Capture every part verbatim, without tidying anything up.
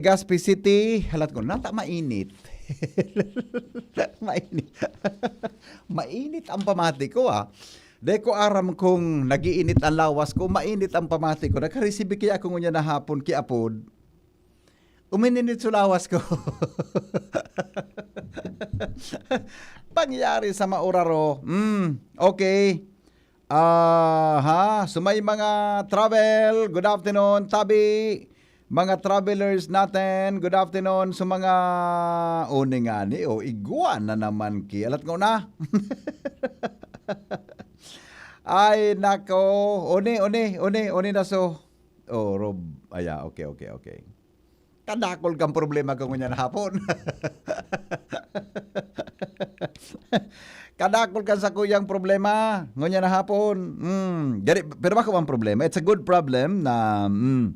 Legazpi City, halat ko, nata mainit. Mainit. Mainit ang pamati ko, ah. Di ko aram kung nag-iinit ang lawas ko, mainit ang pamati ko. Nagka-receive kaya ako ngunyan na hapon, kiapod. Umininit sa lawas ko. Pangyari sa mauraro. Mm, okay. Aha, so may mga travel. Good afternoon, Tabi. Mga travelers natin. Good afternoon sa mga, o, ni ngani, o, igwa na naman ki. Alat ko na. Ay, nako. Oni, oni, oni, oni na so. Oh, Rob. Aya, okay, okay, okay. Kadakol kang problema ko ngunyan hapon. Kadakol kan sakuyang problema ngunyan hapon. Mm, gari, pero bako ang problema. It's a good problem na, mm,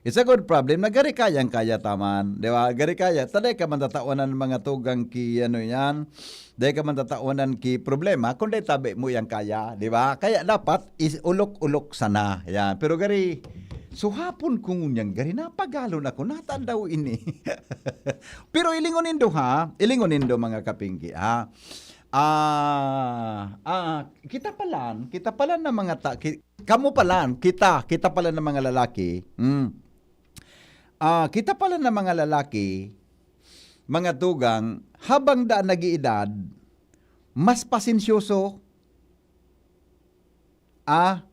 it's a good problem na gari kayang-kaya taman, di ba? Gari kaya, taday ka man tatawanan mga tugang ki, ano yan, dai ka man tatawanan ki problema, kun dai tabi mo yang kaya, di ba? Kaya dapat is ulok-ulok sana. Yan. Pero gari, so hapon ko ngunyan, gari, napagalon ako, natan daw ini. Pero ilingon nindo ha, ilingon nindo mga kapinggi ha. Ah, ah, kita palan, kita palan na mga ta, ki, kamo palan, kita, kita palan na mga lalaki. Mm. Ah, kita palan na mga lalaki, mga tugang, habang daan nag-iidad, mas pasensyoso. Ah,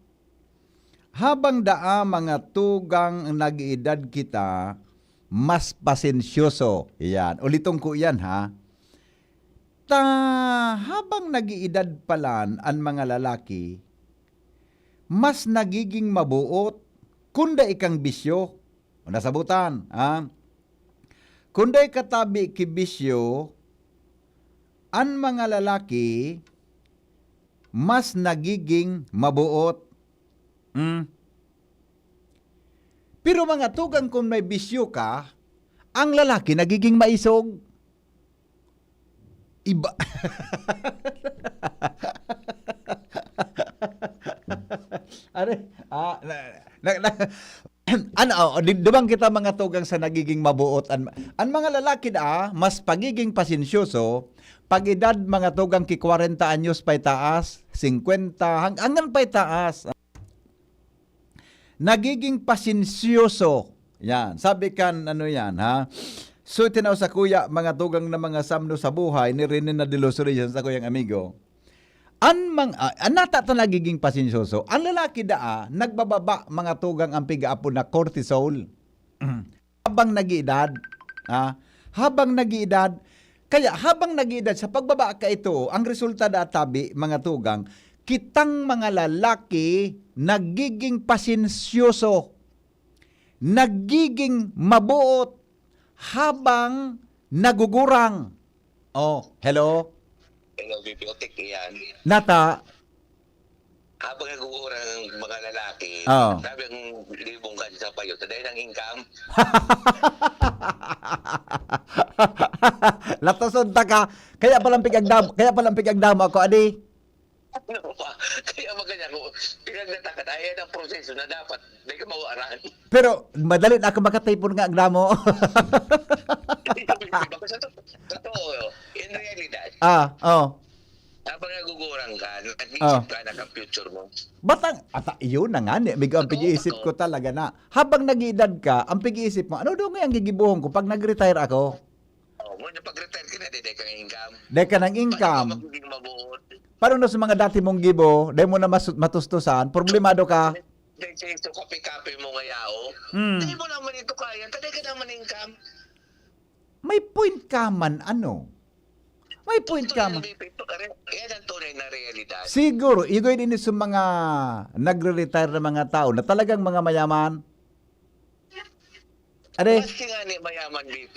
habang daa mga tugang nag-iidad kita, mas pasensyoso. Iyan. Uliton ko iyan, ha. Ta, habang nag-iidad palan an mga lalaki, mas nagiging maboot kun dai kang bisyo. O nasabutan, ha? Kun dai katabi ki bisyo, an mga lalaki mas nagiging maboot. Hmm. Pero mga tugang, kun may bisyo ka, ang lalaki nagiging maisog. Iba. Are, ah, na, na, na, ano, oh, di, dumang kita mga tugang sa nagiging mabuot. An, an mga lalaki na, mas pagiging pasensyoso, pag edad mga tugang ki kwarenta anyos pa itaas, singkwenta, hang, hanggang pa itaas. Nagiging pasensyoso. Yan. Sabi kan, ano yan, ha? So, itinaw sa kuya, mga tugang na mga samno sa buhay ni Rene na de los Reyes, sa kuyang amigo. An mang, ah, an nata ta nagiging pasensyoso. Ang lalaki daa, nagbababa, mga tugang, ang pigaapod na cortisol. Habang nag-iidad, ha? Habang nag-iidad, kaya habang nag-iidad, sa pagbaba ka ito, ang resulta da tabi, mga tugang, kitang mga lalaki nagiging pasensyoso, nagiging mabuot habang nagugurang. Oh, hello? Hello, B P O Tech, iyan. Nata, Habang nagugurang ang mga lalaki, Oo. Sabi ang libong ka sa payo, "Taday ng income." Latason ta ka. Kaya palang pigagdam-, kaya palang pigagdamo ako, adi. Ano ba? Kaya maganda ko, pinagdatakan, ayan ang proseso na dapat, di ka mawaran. Pero madali na ako makatipon nga agdamo. Hindi ko pinipin. Baka sa to-, totoo, in realidad, Ah, oh. Habang nagugurang ka, nag-iisip Oh. ka na kang future mo. Batang, ata, iyon na nga, ni, amigo, ang Totoo, pag-iisip totoo. ko talaga na, habang nag-iidad ka, ang pag-iisip mo, "Ano daw nga ang gigibuhon ko pag nag-retire ako?" Oh, mo na pag-retire ka na, di, di ka ng income. Di ka ng Paano income. ka magiging mabuot? Paano na sa mga dati mong gibo, di mo na mas-, matustusan, problemado ka? Di, di, so, kape-kape mo nga yao. Hmm. Di mo naman ito kaya, taday ka naman income. May point ka man, ano? May point Ito ka yan, man. Bibi. Ito, are-, yan ang tunay na realidad. Siguro, igoy din sa mga nagre-retire na mga tao na talagang mga mayaman. Are? Maski nga ni mayaman, B P.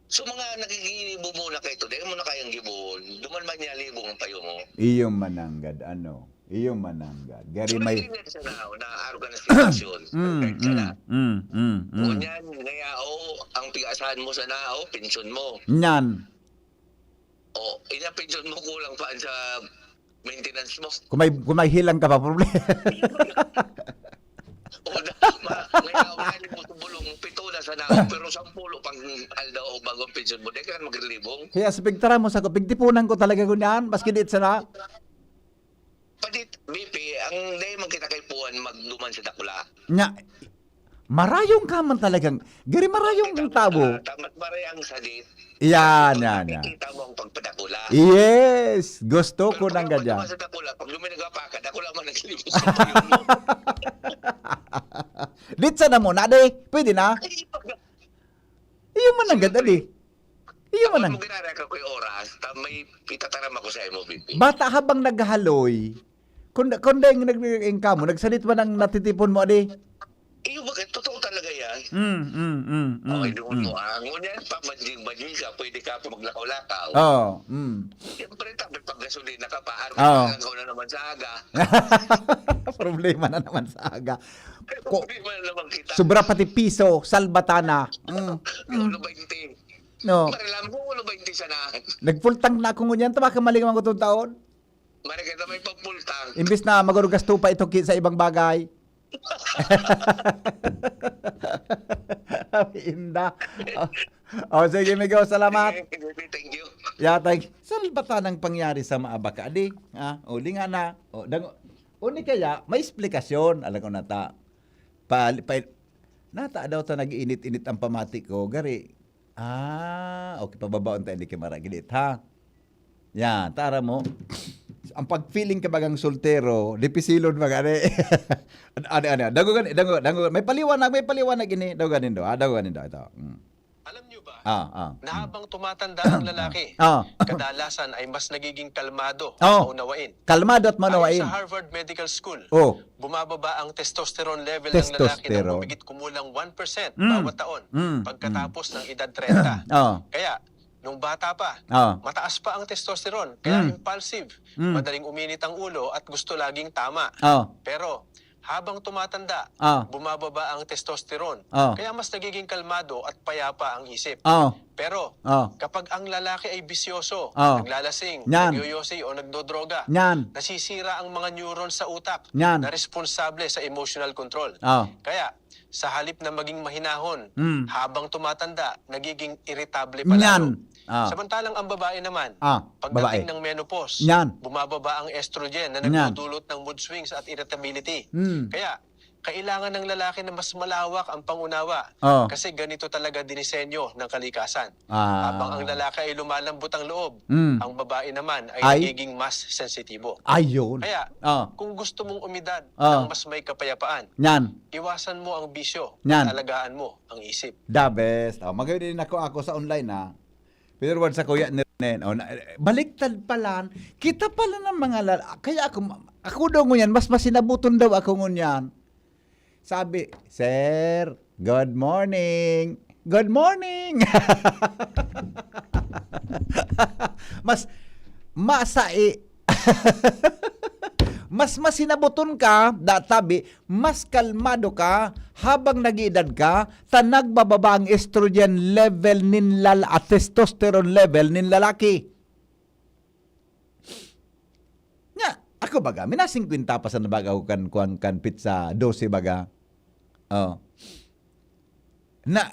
So, mga nagigibo muna kayo, dahil mo na kayang gibon, duman man niya libong ang payo mo. Iyo mananggad, ano? Iyo mananggad. Gari So, may nagiging sa nao na organisasyon. Mm, Perfect ka na. mm, mm, mm, mm. Ngunyan, ngaya, oh, ang pig-asahan mo sa nao, pensyon mo. Nyan. Oh, inya pensyon mo, kulang pa sa maintenance mo. Kung may, kung may hilang ka pa, problema. Oo, na, ma-, may away ni mo sa bulong, pito na sa naon, pero sampulo pang aldaw o bago ang pensyon mo, di ka maglilibong. Kaya sa pigtara mo sa ko, pigtipunan ko talaga ko niyan, maski di sana. Padit, B P, ang dahil man kita kay Puan magduman sa dakula. Nya, marayong ka man talagang, gari marayong ang tabo. Tamat maray ang sadit. Yan, yan, yan. Nakikita mo ang pagpadakula. Yes, gusto ko nang ganyan. Pero pag sa dakula, pag luminaga pa ka, dakula man ang libos sa payo mo. Litsa na muna, di. Pwede na. Iyo man ang ganda, di. Iyo man ang. Kung ginara ka ko'y oras, ta may itataram ako sa imo, B P. Bata habang naghahaloy, kung, kung dahil nag-, nag-, kamo, nagsalit man ang natitipon mo, di? Iyo ba, totoo talaga yan? Mm, mm, mm, mm, Okay, doon mo, mm. ah. Ngunyan, pag badjing-badjing ka, pwede ka pa maglakaw-lakaw. Oo, mm. Siyempre, tapos pag gasolina ka pa, harap Oo. ka lang na naman sa aga. Problema na naman sa aga. Ko, Problema na naman kita. Sobra pati piso, salbatana. Mm. Yung ulo baynte. No. Marilam mo, ulo baynte sanahan. Nagpultang na ako ngunyan, tama ka maling mga taon. Mare kita may pagpultang. Imbis na magurugastoo pa ito ki-, sa ibang bagay. Inda. Oh, oh, sige, Migo, salamat. Thank you. Yeah, thank you. Saan ba tanang pangyari sa maabaka? Di, ha? O, di nga na. O, dang, o ni kaya, may eksplikasyon. Alam ko na ta. Pa, pa, nata daw ta nag-iinit-init ang pamati ko. Gari, Ah, okay, pababaon tayo ni Kimara Gilit, ha? Yan, tara mo. Ang pag-feeling ka bagang soltero, dipisilon magani. Ano, ano, dago gani, dago, dago. May paliwanag, may paliwanag ini. Dago ganindo, ha? Dago ganindo, ito. Mm. Alam nyo ba Ah, ah. na habang tumatanda ang lalaki, Ah. kadalasan ay mas nagiging kalmado at Oh. maunawain? Kalmado at Ayon maunawain. sa Harvard Medical School, Oh. bumababa ang testosterone level ng lalaki ng Testosterone. humigit kumulang one percent Mm. bawat taon Mm. pagkatapos ng edad trenta. Oh. Kaya, nung bata pa, Oh. mataas pa ang testosterone, kaya Mm. impulsive, Mm. madaling uminit ang ulo at gusto laging tama. Oh. Pero, habang tumatanda, Oh. bumababa ang testosterone, Oh. kaya mas nagiging kalmado at payapa ang isip. Oh. Pero, Oh. kapag ang lalaki ay bisyoso, Oh. naglalasing, Yan. nagyoyosi o nagdodroga, Yan. nasisira ang mga neurons sa utak Yan. na responsable sa emotional control. Oh. Kaya, sa halip na maging mahinahon, Mm. habang tumatanda, nagiging iritable pa Yan. lalo. Ah. Samantalang ang babae naman, Ah, pagdating babae. ng menopause, Yan. bumababa ang estrogen na Yan. nagdudulot ng mood swings at irritability. Mm. Kaya, kailangan ng lalaki na mas malawak ang pangunawa Oh. kasi ganito talaga dinisenyo ng kalikasan. Ah. Habang ang lalaki ay lumalambot ang loob, Mm. ang babae naman ay Ay. nagiging mas sensitibo. Ayun. Kaya, Oh. kung gusto mong umidad Oh. ng mas may kapayapaan, Yan. iwasan mo ang bisyo Yan. at alagaan mo ang isip. The best. Oh, magayon din ako, ako sa online, ha. Pero sa kuya ni Nen, oh, na, baliktad pala. Kita pala ng mga lal-, kaya ako, ako daw ngunyan, mas masinabuton daw ako ngunyan. Sabi, "Sir, good morning." Good morning. Mas, masai, mas masinabuton ka, da, tabi, mas kalmado ka habang nag-iedad ka, ta nagbababa ang estrogen level nin lala-, at testosterone level nin lalaki. Nya, ako baga, mina singkwenta pa sana baga ako kan, kuwan, kan petsa dose baga. Oh. Na,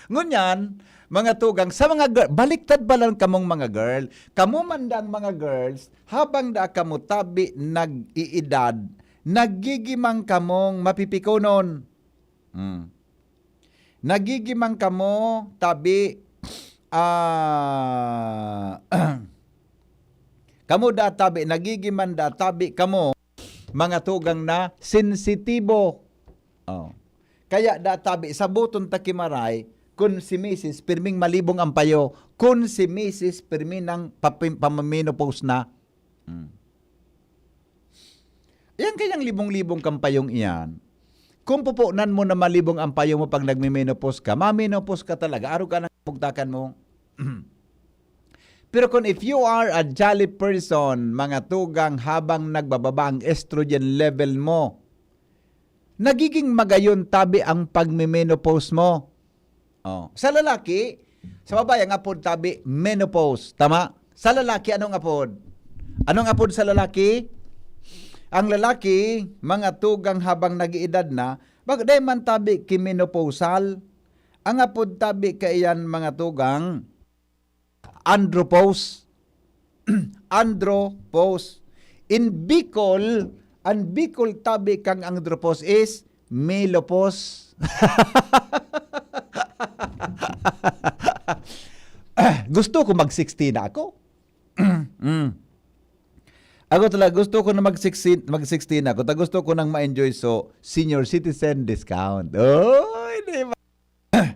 ngunyan, mga tugang, sa mga gir-, baliktad pa lang kamong mga girl. Kamo man dang mga girls, habang da kamo tabi nag-iidad, nagigimang kamong mapipikonon. Hmm. Nagigimang kamo, tabi, ah, kamo da tabi, nagigiman da tabi kamo, mga tugang na sensitibo. Oh. Kaya da tabi, sabuton ta ki Maray, kun si misis, pirming malibong ang payo, kun si misis, pirmi nang papim-, pamamenopause na. Hmm. Yan kayang libong-libong kang payong iyan. Kung pupunan mo na malibong ang payong mo pag nagme-menopause ka, ma-menopause ka talaga, arog ka ng bugtakan mo. Pero kung if you are a jolly person, mga tugang, habang nagbababa ang estrogen level mo, nagiging magayon tabi ang pagme-menopause mo. Oh. Sa lalaki, sa babae, ang apod tabi, menopause. Tama? Sa lalaki, anong apod? Anong apod sa lalaki? Ang lalaki, mga tugang, habang nag-iedad na, bak-, dai man tabi ki menopausal. Ang apod tabi kaiyan, mga tugang, andropause. Andropause. In Bicol, ang Bicol tabi kang andropause is milopos. Gusto ko mag sixty na ako. Mm. Ako talaga, gusto ko na mag sixty, mag sixty na ako. Ta gusto ko nang ma-enjoy so senior citizen discount. Oy, di ba?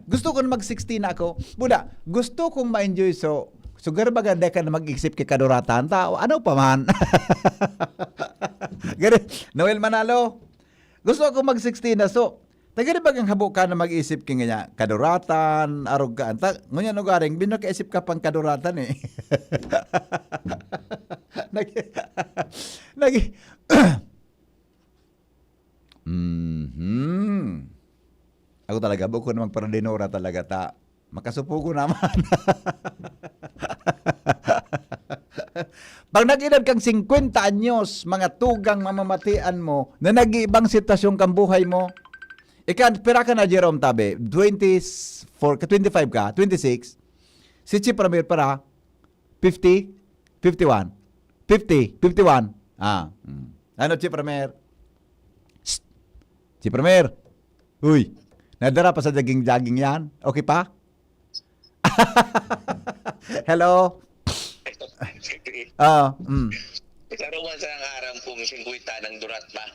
Gusto ko na mag sixty na ako. Buda, gusto kong ma-enjoy so, so garo baga dai ka na mag-isip ki kaduratan ta, ano pa man. Gari, Noel Manalo, gusto ko mag sixty na so, ta garo bagang habo ka na mag-isip ki nganyan, kaduratan, arog ka, anta, ngunyan ugaring, binakaisip ka pang kaduratan eh. Nag-, nag-, Mhm. Ako talaga, bukod na magparadinora talaga ta, makasupugo naman. Pag nag-edad kang singkwenta anyos, mga tugang mamamatian mo na nag-iibang sitwasyon kang buhay mo, ika, pira ka na, Jerome, tabi? Twenty-four ka, twenty-five ka, twenty-six? Si Chief Ramir para, fifty? Fifty-one? Fifty? Fifty-one? Ah, mm. Ano, Chief Ramir? Psst! Chief Ramir! Uy! Nadara pa sa jogging-jogging yan? Okay pa? Hello? Ah, mm. Ikaw naman sa aram kung singkwenta ng durat pa.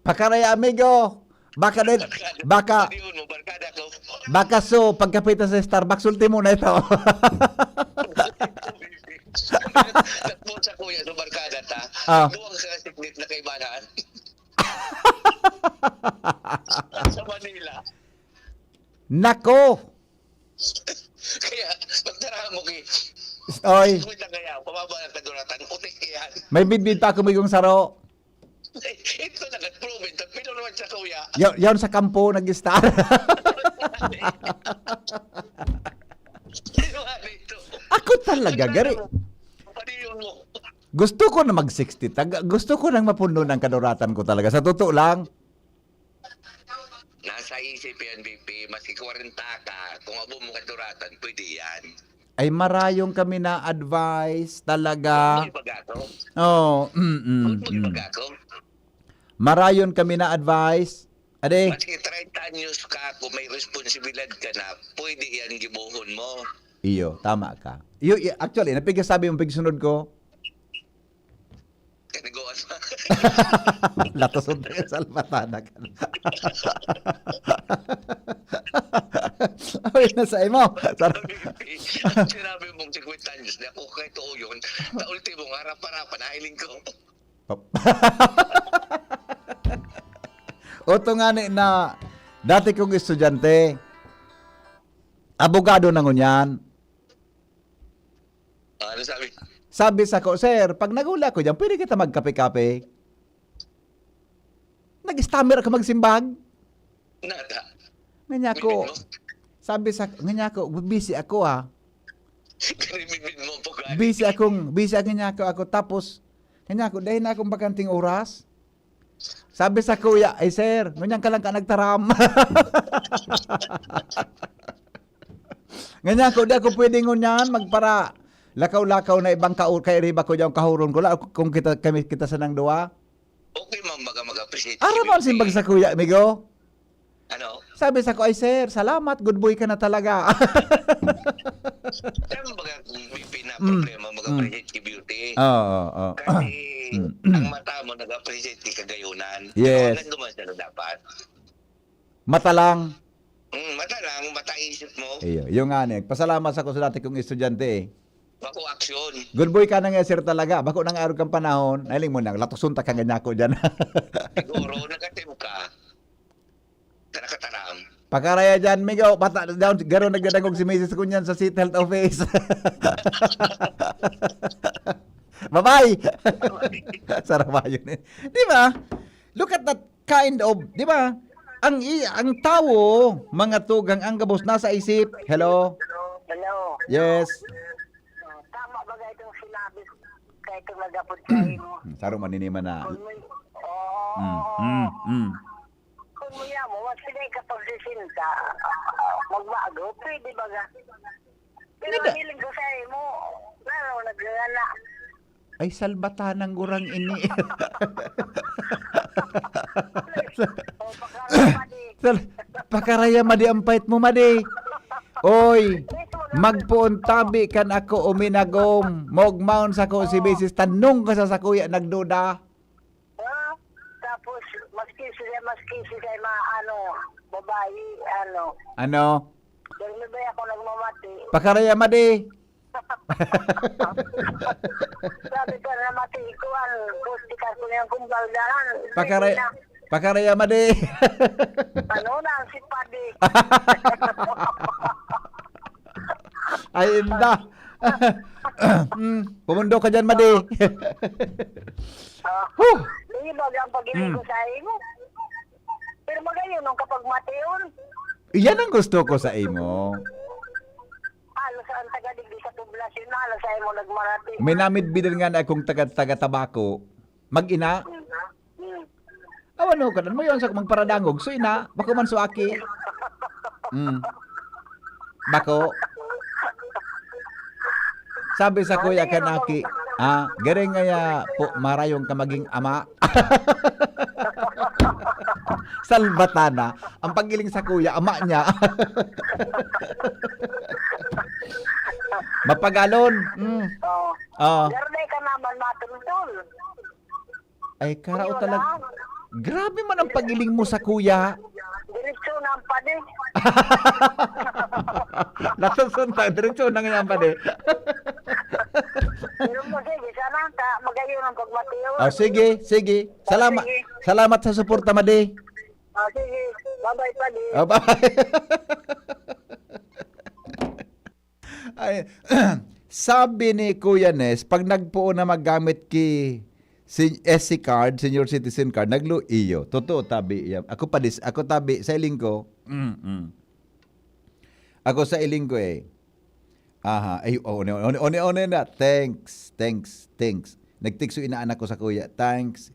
Pakaraya, amigo. Baka din, baka, Padiyon mo, barkada ko. Baka so, pagkapita sa Starbucks, ultimo na ito. Takbo sa kuya, no, barkada ta. Ah. Duwang ka siglit na kaibanan. Sa Manila. Nako! Kaya, pagtara mo ki, Oy, Kuya kaya, pababa ng kaduratan, putik yan. May bidbid pa ako, migong saro. Ito na, proven, pero naman sa kuya. Yaw, yawn sa kampo, nag-star. Ano nga dito? Ako talaga, gari. Padiyon mo. Gusto ko na mag sixty. Tag gusto ko nang mapuno ng kaduratan ko talaga. Sa totoo lang. Nasa isip yan, B P. Maski kwarenta ka, kung abo mo kaduratan, pwede yan. Ay, marayon kami na advice talaga. May baga ko. Oh, mm, mm, May mm. baga ko. Marayon kami na advice. Ade, Maski treinta anyos ka, kung may responsibilidad ka na, pwede yan gibohon mo. Iyo, tama ka. Iyo, i- actually, napigasabi mo pigsunod ko. Kanigoan. Latoson tayo sa almatada ka. Ay, nasa imo. Sar- Ang sinabi mong singkwenta anyos, di ako kay tuo yun. Sa ultimo, harap-harapan, nahiling ko. Oto nga ni na dati kong estudyante, abogado na ngunyan. Ah, ano sabi? Sabi sa ko, "Sir, pag nagula ko dyan, pwede kita magkape-kape?" Nag-stammer ako magsimbag. Nada. Nganya ko, Bibig mo? Sabi sa, nganya ko, "Busy ako ah. Kanimibid mo po gani. Busy akong, busy ako," nganya ko, ako. Tapos, nganya ko, "Dahil na akong bakanting oras." Sabi sa kuya, "Ay sir, ngunyan ka lang ka nagtaram." Nganya ko, "Di ako pwede ngunyan, magpara lakaw-lakaw na ibang kaur, kay riba ko dyan, kahuron ko lang, kung kita, kami, kita sanang duwa." Okay man baga mag-appreciate. Araw man simbag sa kuya, amigo. Ano? Sabi sa ko, "Ay sir, salamat, good boy ka na talaga." Saan baga kung may pina Mm. problema mag-appreciate ki beauty? Oo, oo. Kasi Mm. ang mata mo nag-appreciate ki kagayunan. Yes. Hanggang duman siya na dapat. Mata lang. Mm, mata lang, mata isip mo. Iyo, yung nga ni, pasalamat sa ko sa dati kong estudyante eh. Bako aksyon. Good boy ka na nga sir talaga. Bako nang arog kang panahon, nailing mo na, latusun ta ka nga niya ako dyan. Siguro, nagatim ka. Nakataram. Pakaraya dyan, Migo. Bata, down, garo nagdadangog si misis ko niyan sa City Health Office. Bye-bye! Sarabayo na yun. Di ba? Look at that kind of, di ba? Ang, i- ang tao, mga tugang, ang gabos nasa isip. Hello? Hello. Yes. Tama ba itong sinabi ko kay Magapod sa imo. Hmm, saro man ini man na. Kung may, oo. Hmm, hmm, hmm. Kung maya mo, mas pinay kapag sisinta, magbago, pwede ba ga? Pero Nada. Hiling ko sa imo, lalo naglala. Ay, salbatanang gurang ini. O, baka naman eh. Sal-, pakaraya, madi, ang pait mo, madi. Oy, magpoon tabi kan ako uminagom. Mogmaon sa ko si Misis Tanong ka sa sakuya nagduda. Ha? Tapos, maski siya, maski siya, mga ano, babae, ano. Ano? Dahil na ba ako nagmamati? Pakaraya, madi. Sabi ko, namati ko, ano, gusto ka ko yung kumbal dahan. Pakaray-, Sige na. Pakaraya, madi. Ano na, si Padi? Ay, inda. Hmm, pumundo ka dyan, madi. Ah, Huh! Di ba ang pag-ibig ko Hmm. Sa imo? Pero magayon, nung kapag mation, Iyan ang gusto ko sa imo. Halos ang taga digdi sa poblasyon na, halos sa imo nagmarati. May namidbidan nga na akong taga, taga Tabaco. Mag-ina? Hmm. Awan no, kanan mo yun sa magparadangog. So, ina, bako man so aki. Mm. Bako. Sabi sa kuya kan aki, ah, garing ngaya po, marayong ka maging ama. Salbatana. Ang paggiling sa kuya, ama niya. Mapagalon. Mm. Oh. Oh. Garday ka naman, matultol. Ay, karao Yun talaga. lang. Grabe man ang pagiling mo sa kuya. Diretso na ang padi. Nasusunta, diretso na nga ang padi. Pero mo, sige, sana ta, magayon ang pagmatiyon. Ah, sige, sige. Salamat, Sige. salamat sa suporta, madi. Ah, sige. Bye-bye, padi. Ah, bye. Ay, sabi ni Kuya Nes, pag nagpoon na maggamit ki si S C card, senior citizen card, naglu-, iyo. Totoo, tabi, iya. Ako pa dis-, ako tabi, sa iling ko. Mm, mm. Ako sa iling ko, eh. Aha, ay, oh, one, one, one, one na. Thanks, thanks, thanks. Nagtikso inaanak ko sa kuya. Thanks,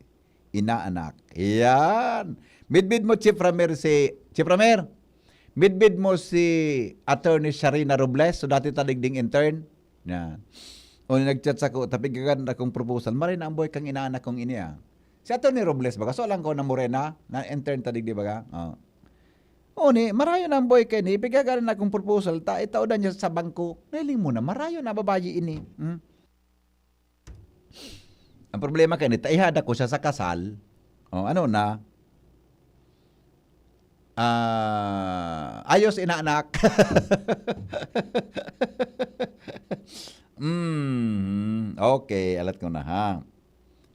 inaanak. Yan. Midbid mo, Chief Ramer, si, Chief Ramer, midbid mo si Attorney Sharina Robles, so dati ta digding intern. Yan. O, nag-chat sa ko, "Tapigagan akong proposal." Maray na ang boy kang inaanak kong ini, ah. Si Attorney Robles, baga, so lang ko na morena, na intern ta digdi, baga. Oh. O, ni, marayo na ang boy kay ni, "Pigagan akong proposal, ta, itaodan niya sa bangko." Nailing mo na, marayo na babayi ini. Hmm? Ang problema kay ni, taihada ko siya sa kasal. O, ano na? Ah, ayos, inaanak. Mm, okay, alat ko na, ha.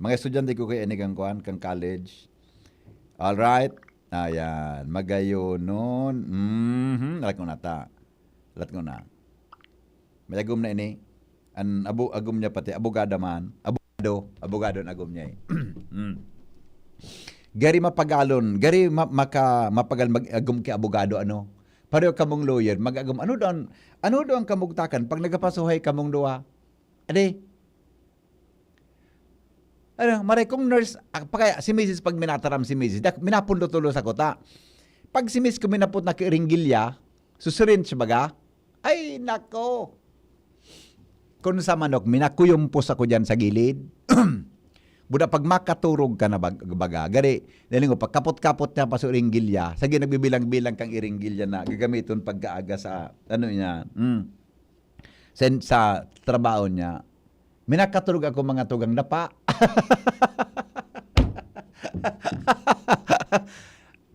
Mga estudyante ko kay ini kang kuan, kang college. All right. Ayan, magayonon. Mhm, alat ko na ta. Alat ko na. May agom na ini. An abo-, agom niya pati, abogada man. Abogado, abogado an agom niya, eh. Mm. Gari mapagalon, gari ma-, maka-, mapagal mag-agom ki abogado, ano? Pareho kamong lawyer, mag-agom. Ano daw, ano daw ang kamugtakan pag nagapasuhay kamong duwa? Ade, ano, maray kong nurse, ah, pa kaya si misis, pag minataram si misis, dak-, minapundot tulos ako ta. Pag si misis ko minapot na kiringgilya, so syringe baga, ay, nako! Kun sa manok, minakuyumpos ako diyan sa gilid. Buda, pag makaturog ka na bag-, baga, gari, daling ko, pagkapot-kapot niya pa sa iringgilya, sa ginagbibilang-bilang kang iringgilya na gagamiton pagkaaga sa, ano niya, mm, sa, sa trabaho niya. Minakaturog ako mga tugang dapa.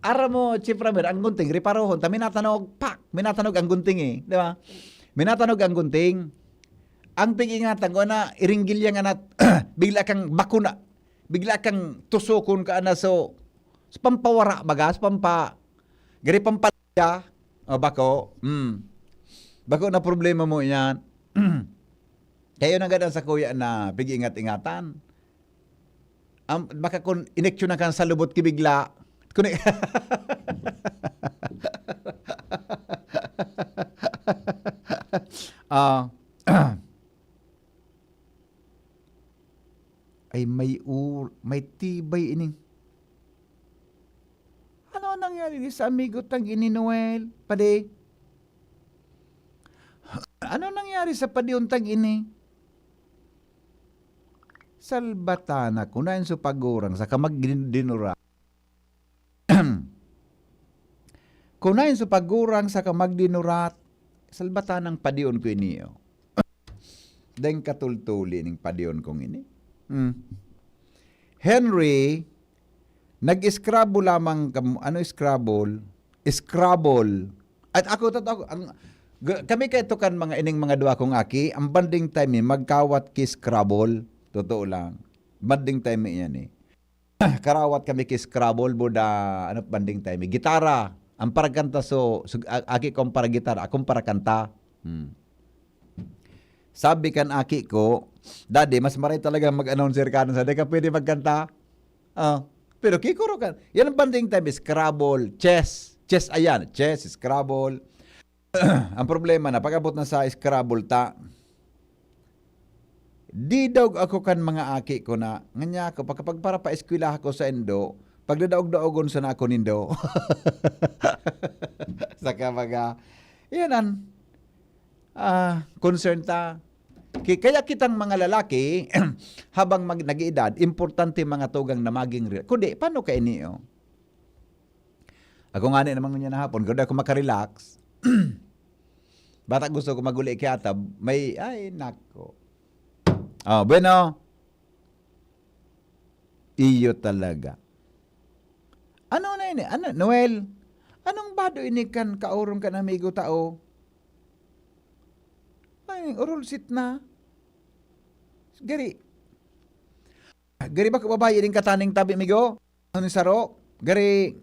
Aram mo, Chief Ramir, ang gunting, reparohon, ta minatanog, pak! Minatanog ang gunting eh, di ba? Minatanog ang gunting. Ang pig-ingatan ko na, iringgilya nga na, bigla kang bakuna, bigla kang tusukon ka na, so, sa pampawara, baga, sa pampa-, gari pampalaya, o bako, mm. Bako na problema mo yan. Kayo na gada sa kuya na pig-ingat-ingatan. Am, baka kun ineksyon na kan sa lubot ki bigla. Kun i-, ah, Ay, may ur-, may tibay ining. Ano nangyari sa amigo tang ini, Noel? Padi? Ano nangyari sa padi untag ini? Salbatana, kunain sa pagurang sa kamagdinura. Kunain sa pagurang sa kamagdinurat, salbatanang padion ko ini, oh. Deng katultuli ning padion kong ini. Hmm. Henry, nag-scrabble lamang kam-, ano scrabble? Scrabble. At ako, totoo, ang, g-, kami kay tukan mga ining mga duwa kong aki, ang banding time ni magkawat ki scrabble. Totoo lang. Banding time ni yan eh. Karawat kami ki scrabble, buda, ano, banding time ni gitara. Ang paragkanta so, so, a-, aki ko ang paragitara, akong paragkanta. Hmm. Sabi kan aki ko, "Daddy, mas maray talaga mag-announcer ka na sa, di ka pwede magkanta." Ah, pero kikuro ka. Yan ang banding time, scrabble, chess. Chess, ayan, chess, scrabble. Ang problema na, pag-abot na sa scrabble ta, di daog ako kan mga aki ko na, nganya ako, pagkapagparapaeskwela ako sa indo, pagdadaog-daogon sana ako nindo. Saka baga, yan ang, ah, concern ta. Ki-, kaya kitang mga lalaki, habang mag-, nag-iedad, importante mga tugang na maging re-, kundi, paano ka ini, oh? Ako ngani naman ngunyan na hapon, garo di ako makarelax. Bata gusto ko maguli ki Atab, may, ay, nako. Oh, bueno. Iyo talaga. Ano na ini? Ano, Noel? Anong bado ini kan kaoron kan amigo tao? Ay, orolsit na. Gari. Gari ba ko babayi din kataning tabi, amigo? Ano ni saro? Gari,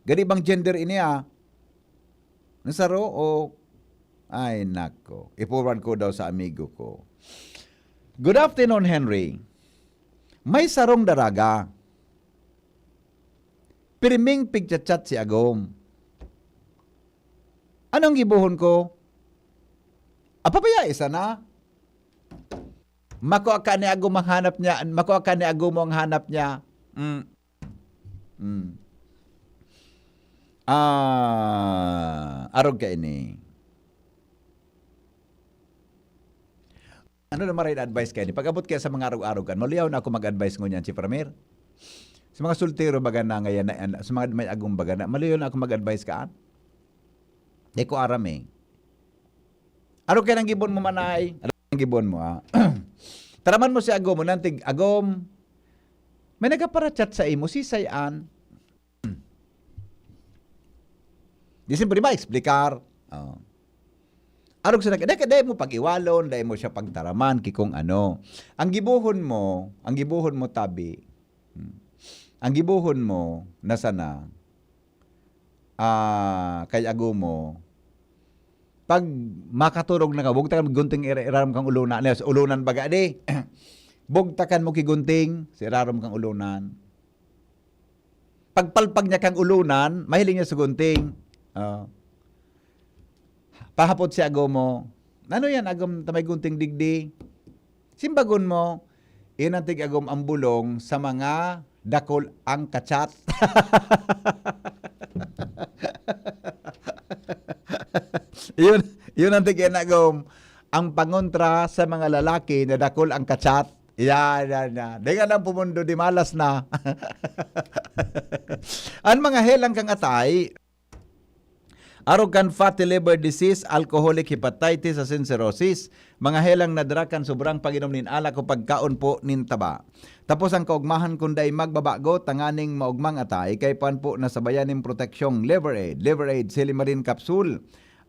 gari bang gender ini, ah? Ni saro o, ay, nako. I-forward ko daw sa amigo ko. Good afternoon, Henry. May sarong daraga. Pirming pigchat-chat si Agom. Anong gibohon ko? Apabaya, isa na. Makua ka ni Agom ang hanap niya, makua ka ni Agom ang hanap niya. Mm. Mm. Ah, arog ka ini. Ano na maray na advice kaini? Pag-abot kaya sa mga arog-arog kan, maluyaw na ako mag-advice ngunyan, si Pramer. Sa mga soltero, baga na ngayon na, sa mga may agom, baga na, maluyaw na ako mag-advice kaan. Di ko aram eh. Arog kaya nang gibon mo, manay? Arog kaya nang gibon mo, ah? Taraman mo si agom mo, nantig, "Agom, may nagapara-chat sa imo, si Sayan." Di siyempre ma-explicar. Oh. Arog sa nag-, dai, dai mo pag-iwalon, dai mo siya pagtaraman, ki kung ano. Ang gibohon mo, ang gibohon mo, tabi. Hmm. Ang gibohon mo, na sana, ah, kay ago mo, pag makaturog na ka, bugtakan mo gunting ira-, irarom kang ulona, ano, sa ulonan baga, di? Bugtakan mo ki gunting, sa irarom kang ulonan. Pagpalpag niya kang ulonan, mahiling niya sa gunting. Oh. Pahapot si ago mo, "Ano yan, agom, ta may gunting digdi?" Simbagon mo, "Iyan ang tig-agom ang bulong sa mga dakul ang kachat." Yun, yun ang tig-agom. Ang pangontra sa mga lalaki na dakul ang kachat. Yan, yan, yan. Di ka nang pumundo, di malas na. Ang mga helang kang atay, arog kan fatty liver disease, alcoholic hepatitis, asin cirrhosis, mga helang nadara kan sobrang pag-inom nin alak o pagkaon po nin taba. Tapos ang kaugmahan kun dai magbabago tanganing maugmang atay, kaipuhan po na sabayan nin proteksyong Liver Aid, Liver Aid Silimarin Capsule.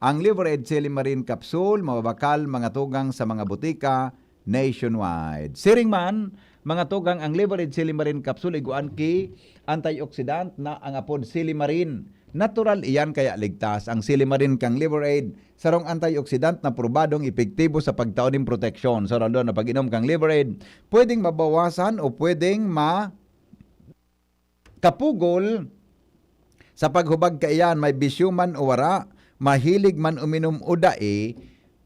Ang Liver Aid Silimarin Capsule, mababakal, mga tugang sa mga butika, nationwide. Siring man, mga tugang, ang Liver Aid Silimarin Capsule igwaan ki antioxidant na ang apod silimarin. Natural iyan kaya ligtas. Ang silimarin kang Liver Aid, sarong antioxidant na probadong epektibo sa pagtao nin proteksyon. Sa rason na pag-inom kang Liver Aid, pwedeng mabawasan o pwedeng ma-, kapugol sa paghubag kaiyan, may bisyo man o wara, mahilig man uminom o dai,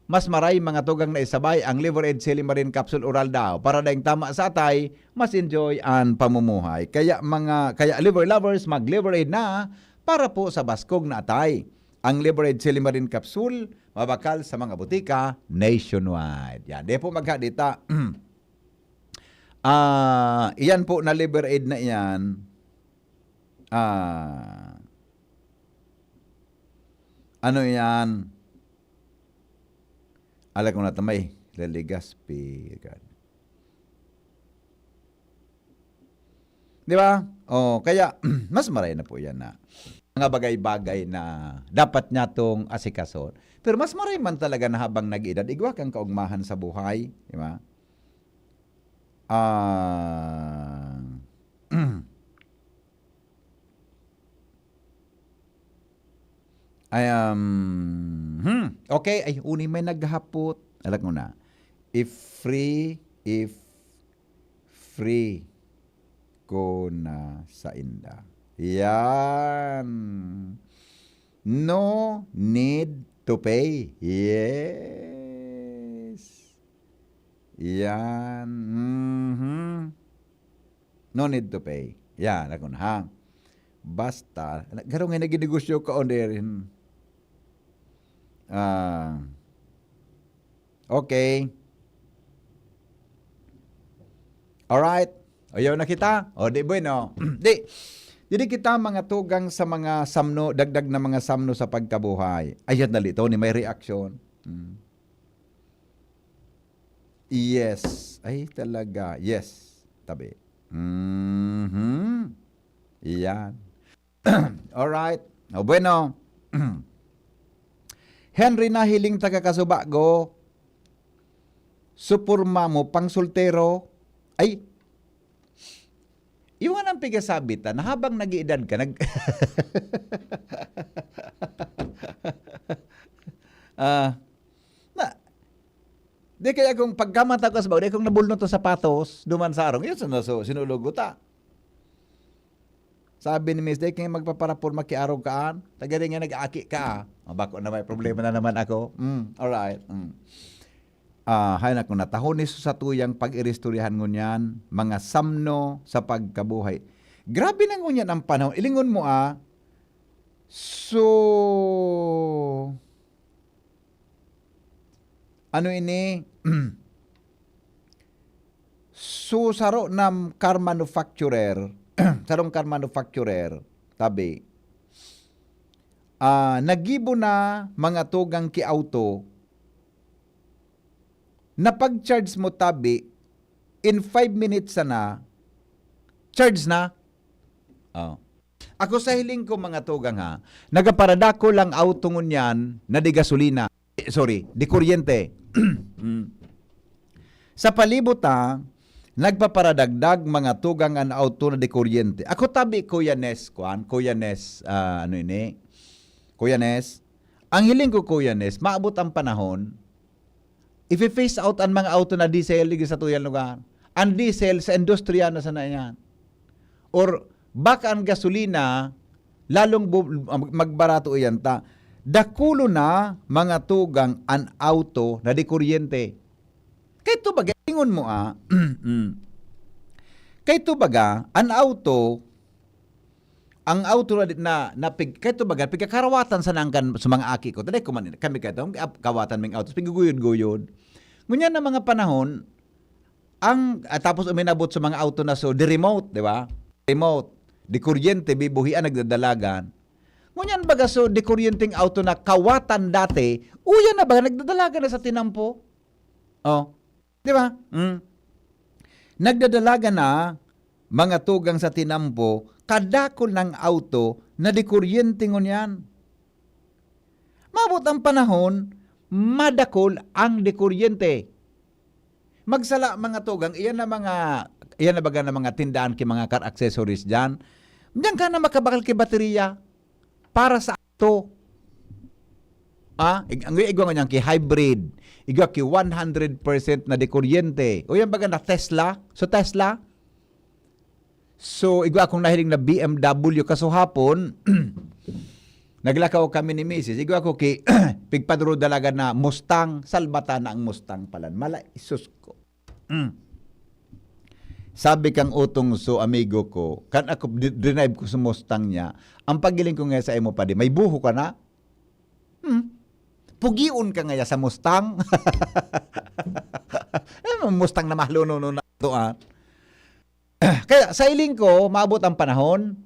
Mas maray, mga tugang, na isabay ang Liver Aid Silimarin Capsule Oral daw para daing tama sa atay, mas enjoy an pamumuhay. Kaya mga, kaya liver lovers, mag-Liver Aid na para po sa baskog na atay. Ang Liver Aid Silimarin Capsule, mabakal sa mga butika nationwide. Yan, di po maghadita. Ah, iyan po na Liver Aid na iyan. Ah, ano iyan? Ala ko na tamay, Leligaspi. Di ba? Oh, kaya mas maray na po yan na mga bagay-bagay na dapat niya tong asikason. Pero mas maray man talaga na habang nag-edad, igwa kang kaugmahan sa buhay, di ba? Ah, I am, hmm, okay, ay, uni may naghapot. Alam ko na. If free, if free ko na sa inda. Yan. No need to pay. Yes. Yan. Mhm. No need to pay. Yan, ako na, ha. Basta, garo nga nagdinegosyo ka on there. Ah, okay. Alright. Ayaw na kita. O, di bueno. Di, dili kita mga tugang sa mga samno, dagdag na mga samno sa pagkabuhay. Ayan, dali to, ni may reaction. Mm. Yes. Ay, talaga. Yes. Tabi. Mhm. Iyan. Alright. O, bueno. Henry, nahiling ta ka kasubago. Suporma mo, pang soltero. Ay. Yung nga nang pigasabi ta, na habang nag-iedad ka, nag-, ah, na, di kaya kung pagkamata ko sa bago, di kung nabulnot ang sapatos, duman sa arong, yun, sino-, so, sinulog ko ta. Sabi ni Miss, "Di kayo magpaparapor, makiarog ka, an? Tagay nga nag-aaki ka, ah." O, bako na may problema na naman ako. Mm, alright. Mm. Ah, hay nako, natahon ni sa tuyang pag-iristoryahan ngunyan, mga samno sa pagkabuhay. Grabe na ngunyan ang panahon. Ilingon mo, ah. So, ano ini? So, saro na car manufacturer, sarong car manufacturer, tabi, ah, nagibo na mga tugang ki auto, na pag-charge mo tabi, in five minutes sana, charge na. Oh. Ako sa hiling ko, mga tugang, ha, nagaparadakol ang auto ngunyan na di gasolina. Eh, sorry, di kuryente. Mm. Sa palibot, ha, nagpaparadagdag mga tugang an auto na di kuryente. Ako tabi, Kuya Nes, kwan, Kuya Nes, ah, ano ini? Kuya Nes, ang hiling ko, Kuya Nes, maabot ang panahon, ifi-phase out an mga auto na diesel digdi sa tuyang lugar. An diesel sa industriya na sana yan. Or baka ang gasolina, lalong bu-, magbarato iyan ta. Dakulo na mga tugang an auto na di kuryente. Kay ito baga, ingon mo, ah, mm. Kay ito baga, an auto, ang auto na, na, na pig-, kay ito baga, pigkakarawatan sa nangkan sa mga aki ko. Taday ko man, kami kay ito, kawatan ming auto, piguguyod-guyod. Ngunyan na mga panahon, ang, ah, tapos uminabot sa mga auto na so, di remote, di ba? Remote, di kuryente, bibuhian, nagdadalagan. Ngunyan baga so, di kuryenteng auto na kawatan dati, uyan na baga, nagdadalagan na sa tinampo. Oh, di ba? Mm. Nagdadalagan na mga tugang sa tinampo, kadakol ng auto na di kuryente ngunyan. Maabot ang panahon, madakol ang di kuryente. Magsala, mga tugang, iyan na mga, iyan na baga na mga tindahan ki mga car accessories diyan. Diyan ka na makabakal ki baterya para sa auto. Ah, ig-, ang igwa nga niyan ki hybrid, igwa ki one hundred percent na di kuryente. O yan baga na Tesla. So Tesla, so igwa akong nahiling na B M W kasuhapon, naglakaw kami ni misis. Igwa ko ki Igpaduro dalagan na Mustang, salbatan na ang Mustang palan. Mala, isus ko. Mm. Sabi kang utong so amigo ko, kan ako di-, drinayb ko sa Mustang niya, ang pagiling ko nga sa imo pa di, may buho ka na? Hmm. Pugion ka ngaya sa Mustang? Eh, Mustang na mahal, no, no, na to, ah. Kaya sa iling ko, maabot ang panahon,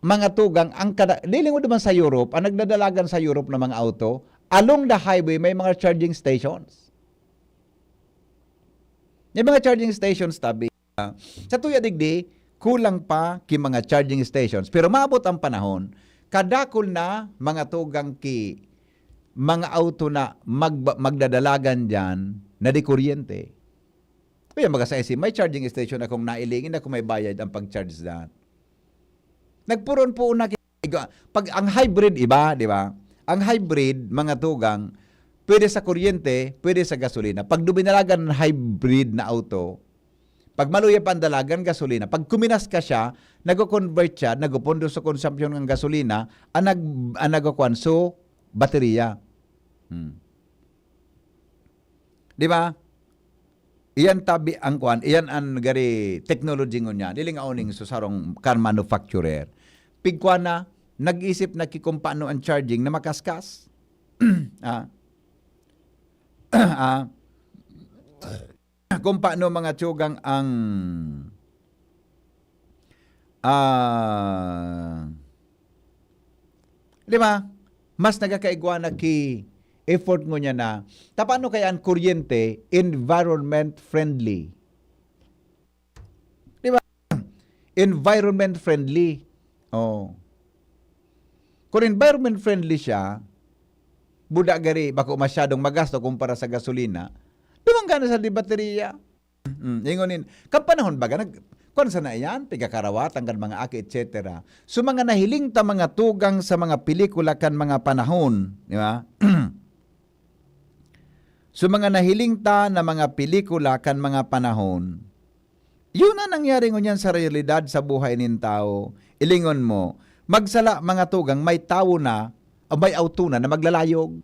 mga tugang, ang kada, lilingon naman sa Europe, ang nagdadalagan sa Europe ng mga auto, along the highway, may mga charging stations. May mga charging stations, tabi. Sa tuya digdi, kulang pa ki mga charging stations. Pero maabot ang panahon, kadakol na mga tugang ki mga auto na mag-, magdadalagan diyan na di kuryente. Kaya mga sa S M, may charging station akong nailing, hindi ako may bayad ang pag-charge dyan. Nagpuron po na ki-, pag ang hybrid iba, di ba? Ang hybrid, mga tugang, pwede sa kuryente, pwede sa gasolina. Pag duminalagan ng hybrid na auto, pag maluya pa ang dalagan, gasolina. Pag kuminas ka siya, nagko-convert siya, nagpupundo sa consumption ng gasolina, ang nag-, ang nagkukuan, so, baterya. Hmm. Di ba? Iyan tabi ang kuan, iyan ang gari technology ngunyan. Dili nga uning sa sarong car manufacturer. Pigkuan na, nag-isip na ki kung paano ang charging na makaskas. Ah. Ah. Kung paano mga tsugang ang, ah, di ba? Mas nagkakaigwa na ki effort ngunyan na, ta paano kaya ang kuryente environment friendly? Di ba? Environment friendly. Oh. Kung environment friendly siya, buda gari, bako masyadong magasto kumpara sa gasolina, dumangga na sa di baterya. Mm, ingon nin, kan panahon baga, nag-, kuwan sana iyan, pigkakarawatan kan mga aki, et cetera. So, mga nahiling ta mga tugang sa mga pelikula kan mga panahon, di ba? So, mga nahiling ta na mga pelikula kan mga panahon, yun na nangyari ngunyan sa realidad sa buhay nin tawo. Ilingon mo, magsala mga tugang, may tawo na, o may auto na, na maglalayog.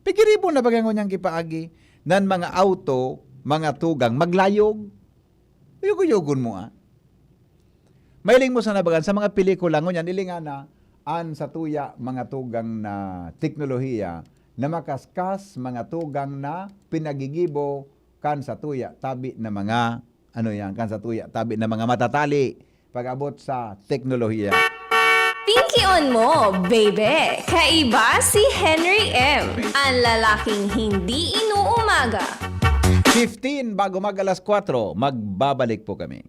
Pigiribo na baga ngunyan kipaagi, nan mga auto, mga tugang, maglayog. Yugo-yugon mo, ah. Mailing mo sana bagan sa mga pelikula ngunyan, ilingan na an satuya mga tugang na teknolohiya na makaskas, mga tugang na pinagigibo kan satuya tabi na mga, ano yan, kan satuya tabi na mga matatali pag-abot sa teknolohiya. Pinkion mo, baby! Kaiba si Henry M, ang lalaking hindi inuumaga. Fifteen bago mag alas kwatro, magbabalik po kami.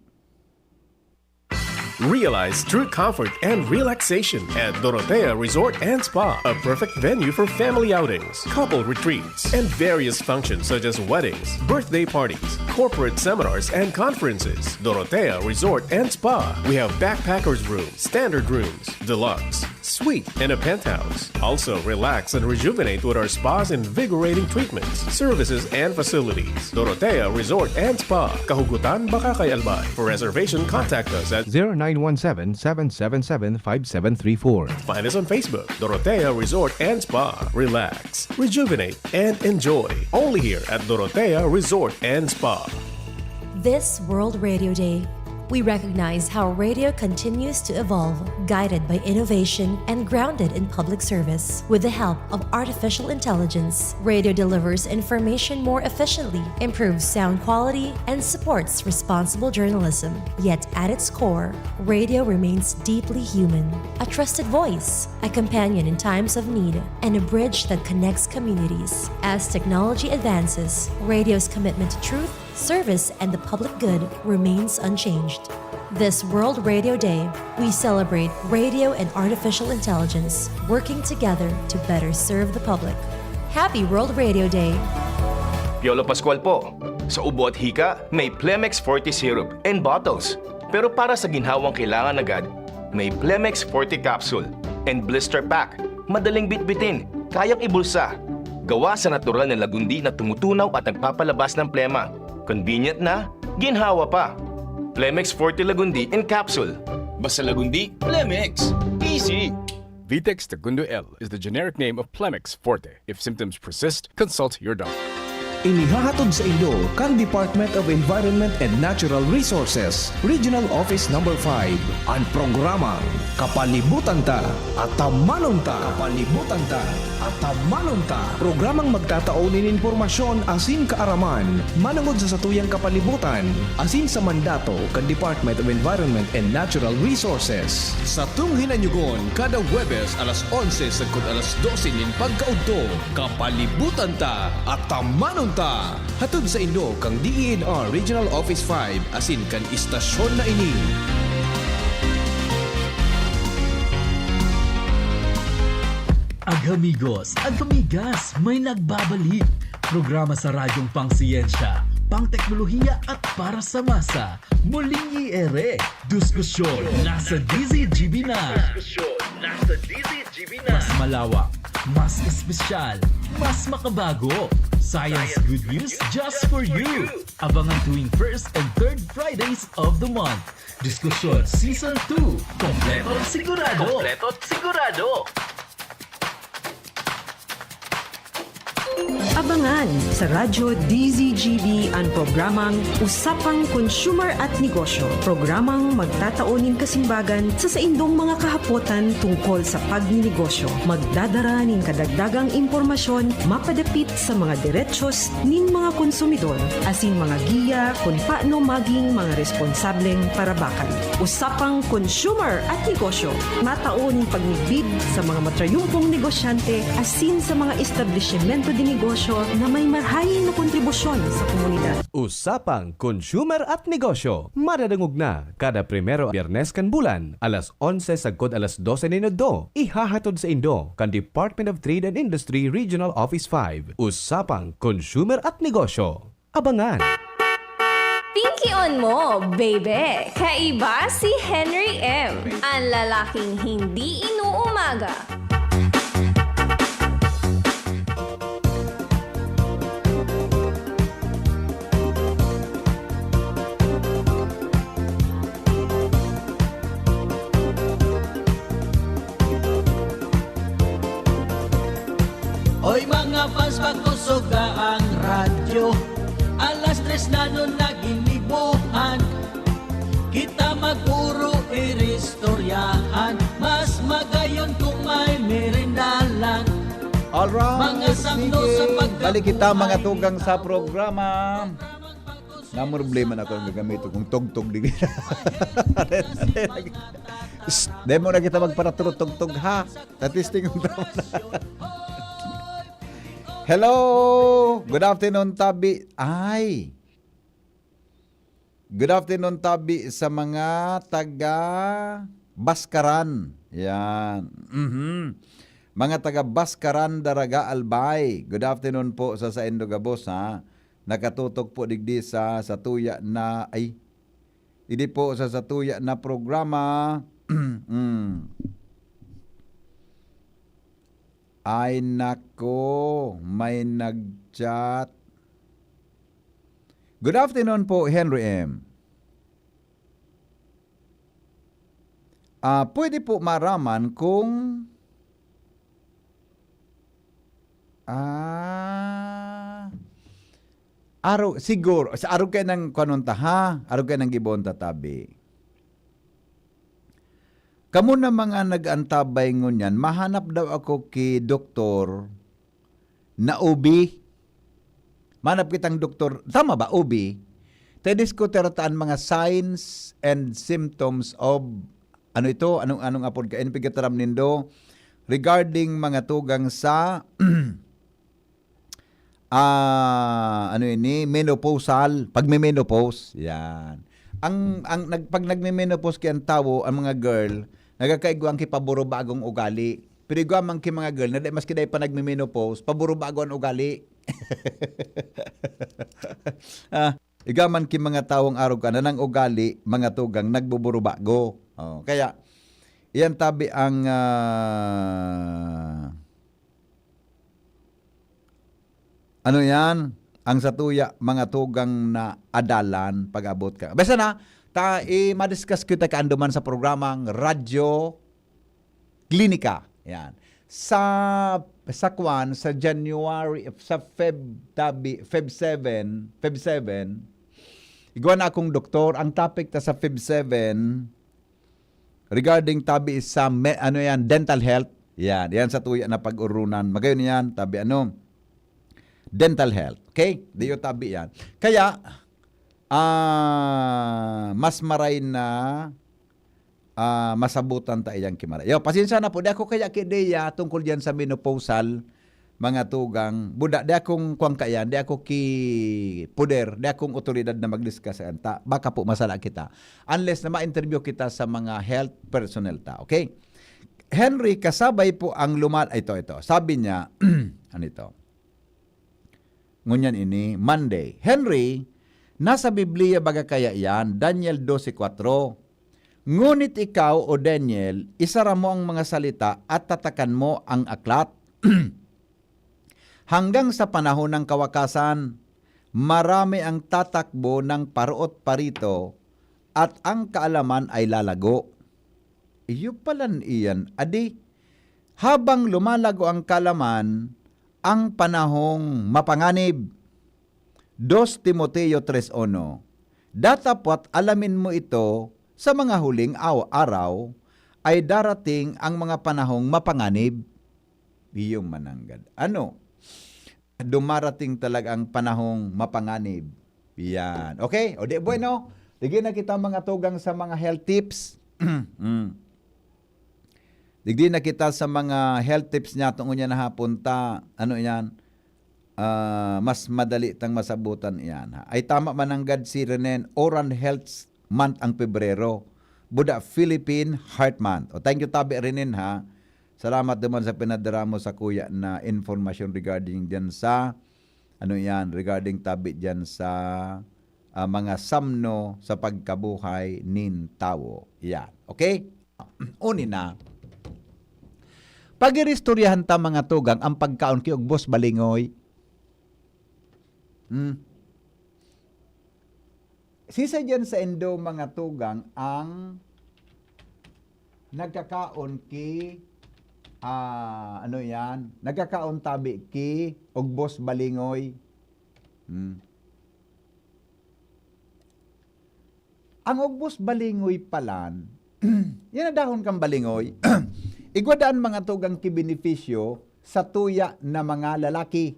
Realize true comfort and relaxation at Dorotea Resort and Spa, a perfect venue for family outings, couple retreats, and various functions such as weddings, birthday parties, corporate seminars, and conferences. Dorotea Resort and Spa. We have backpackers room, standard rooms, deluxe, suite, and a penthouse. Also, relax and rejuvenate with our spa's invigorating treatments, services, and facilities. Dorotea Resort and Spa, Kahugutan, Bacacay, Albay. For reservation, contact us at zero nine one seven, seven seven seven, five seven three four. Find us on Facebook, Dorotea Resort and Spa. Relax, rejuvenate, and enjoy. Only here at Dorotea Resort and Spa. This World Radio Day, we recognize how radio continues to evolve, guided by innovation and grounded in public service. With the help of artificial intelligence, radio delivers information more efficiently, improves sound quality, and supports responsible journalism. Yet at its core, radio remains deeply human. A trusted voice, a companion in times of need, and a bridge that connects communities. As technology advances, radio's commitment to truth, service, and the public good remains unchanged. This World Radio Day, we celebrate radio and artificial intelligence working together to better serve the public. Happy World Radio Day! Piolo Pascual po. Sa ubo at hika, may Plemex Forte Syrup and bottles. Pero para sa ginhawang kailangan agad, may Plemex Forte Capsule and Blister Pack. Madaling bitbitin, kayang ibulsa. Gawa sa natural na lagundi na tumutunaw at nagpapalabas ng plema. Convenient na, ginhawa pa. Plemex Forte Lagundi in Capsule. Basta Lagundi, Plemex. Easy! Vitex Segundo L is the generic name of Plemex Forte. If symptoms persist, consult your doctor. Inihahatod sa indo kan Department of Environment and Natural Resources, Regional Office Number five, an programang Kapalibutan Ta, Atamanon Ta. Kapalibutan Ta, Atamanon Ta. Programang magtatao nin impormasyon asin kaaraman manongod sa satuyang kapalibutan asin sa mandato kan Department of Environment and Natural Resources. Satong hinanyugon kada Huwebes alas onse sagkod alas dose nin pagkaudto. Kapalibutan Ta, Atamanon Ta. Hatod sa indo kan D E N R Regional Office five asin kan istasyon na ini. Agamigos, agamigas, may nagbabalik. Programa sa radyong pangsiyensya, pangteknolohiya at para sa masa. Muling i-ere, diskusyon nasa D Z G B na. Diskusyon nasa D Z G B na. Mas malawak, mas espesyal, mas makabago. Science good news just for you. Abangan tuwing first and third Fridays of the month. Diskusyon Season two. Kompleto at sigurado. Kompleto at sigurado. Abangan sa Radyo D Z G B an programang Usapang Consumer at Negosyo, programang magtatao nin kasimbagan sa saindong mga kahapotan tungkol sa pagninegosyo. Magdadara nin kadagdagang impormasyon mapadapit sa mga derechos nin mga konsumidor, asin mga giya kun paano maging mga responsableng parabakan. Usapang Consumer at Negosyo, matao nin pagmidbid sa mga matrayumpong negosyante asin sa mga establisimento de negosyo na may marahay na kontribusyon sa komunidad. Usapang Consumer at Negosyo, madadangog na kada primero Biyernes kan bulan, alas onse sagkod alas dose nin udto. Ihahatod sa indo kan Department of Trade and Industry Regional Office five. Usapang Consumer at Negosyo. Abangan! Pinkion mo, baby! Kaiba si Henry M, ang lalaking hindi inuumaga. Oy, mga fans, pakusoga ang radyo. Alas tres na nun naginibuhan. Kita magpuro iristoryahan. Mas magayon kung may merindalan. Alright, mga samno sige. Sa pagkabuhay. Balik kita, mga tugang, sa programa. Namroblema na ako ang gagamiton kong tugtog digdi. Shh, dai mo na kita magparatro tugtog, ha? Tatisting ang tao na. Hello! Good afternoon, tabi. Ay! Good afternoon, tabi, sa mga taga Baskaran. Yan. Mhm. Mga taga Baskaran, Daraga, Albay. Good afternoon po sa saindo gabos, ha. Nakatutok po digdi sa satuya na, ay, digdi po sa satuya na programa. Mm. Ay, nako, may nag-chat. Good afternoon po, Henry M. Ah, pwede po maraman kung, ah, aro, siguro, sa arog kayo nang kwanon ta, ha? Arog kayo nang gibon ta, tabi. Kamo na mga nag-antabay ngunyan, mahanap daw ako ki doktor na O B. Manap kitang doktor, tama ba, O B? Te diskutir ta an mga signs and symptoms of, ano ito? Anong, anong apod ka? Ano pigkataram nindo? Regarding mga tugang sa, ah, ano ini? Menopausal, pagme-menopause. Yan. Ang, ang nag-, pag nagme-menopause kaya ang tawo, ang mga girl, nagkakaigwa ang kipaburubagong ugali. Pero igwa man ki mga girl na di, maski dai pa nagme-menopause, paburubago an ugali. Ah, igwa man ki mga tawong arog ka na nang ugali, mga tugang nagbuburubago. Oh, kaya, iyan tabi ang, ah, ano yan? Ang satuya, mga tugang na adalan pag-abot ka. Basta na, ta, eh, madiscuss kita kaanduman sa programang Radyo Klinika. Yan. Sa, sa kwan, sa January, sa Feb, tabi, Feb seven, Feb seven, igwa na akong doktor. Ang topic ta sa Feb seven, regarding tabi sa me-, ano yan, dental health. Yan, yan sa tuya na pag-urunan. Magayon yan, tabi ano, dental health. Okay? Diyo tabi yan. Kaya, ah, mas maray na, ah, masabutan ta iyang kimara. Yo, pasensya na po. Di ako kaya kideya tungkol diyan sa menopausal, mga tugang. Buda, di akong kuwang kaiyan, di ako ki poder, di akong otoridad na mag-discuss sa kanta. Baka po masala kita. Unless na ma-interview kita sa mga health personnel ta. Okay? Henry, kasabay po ang lumal-, ito, ito. Sabi niya, ano ito? Ngunyan ini, Monday. Henry, nasa Biblia baga kaya iyan, Daniel dose kwatro. Ngunit ikaw, O Daniel, isara mo ang mga salita at tatakan mo ang aklat. Hanggang sa panahon ng kawakasan, marami ang tatakbo ng paroot parito at ang kaalaman ay lalago. Iyo palan iyan, adi. Habang lumalago ang kaalaman, ang panahong mapanganib. Dos Timoteo tres uno, datapot alamin mo ito, sa mga huling aw-, araw ay darating ang mga panahong mapanganib. Iyo mananggad. Ano? Dumarating talaga ang panahong mapanganib. Yan. Okay? O di, bueno, digdi na kita mga tugang sa mga health tips. Mm. Digdi na kita sa mga health tips niya tungkol niya na hapon ta. Ano yan? Ah, mas madali tang masabutan iyan, ha. Ay tama mananggad si Renen, Oral Health Month ang Pebrero. Buda Philippine Heart Month. O, thank you, tabi, Renen, ha. Salamat naman sa pinadara mo sa kuya na informasyon regarding diyan sa, ano yan, regarding tabi diyan sa, ah, mga samno sa pagkabuhay nin tawo. Yan. Okay? Uni na. Pag-iristoryahan ta, mga tugang, ang pagkaon ki ugbos balingoy. Hmm. Sisay diyan sa indo, mga tugang, ang nagkakaon ki, ah, ano yan? Nagkakaon tabi ki ugbos balingoy. Hmm. Ang ugbos balingoy palan, yan na dahon kan balingoy. Igwa daan mga tugang ki benepisyo sa tuya na mga lalaki.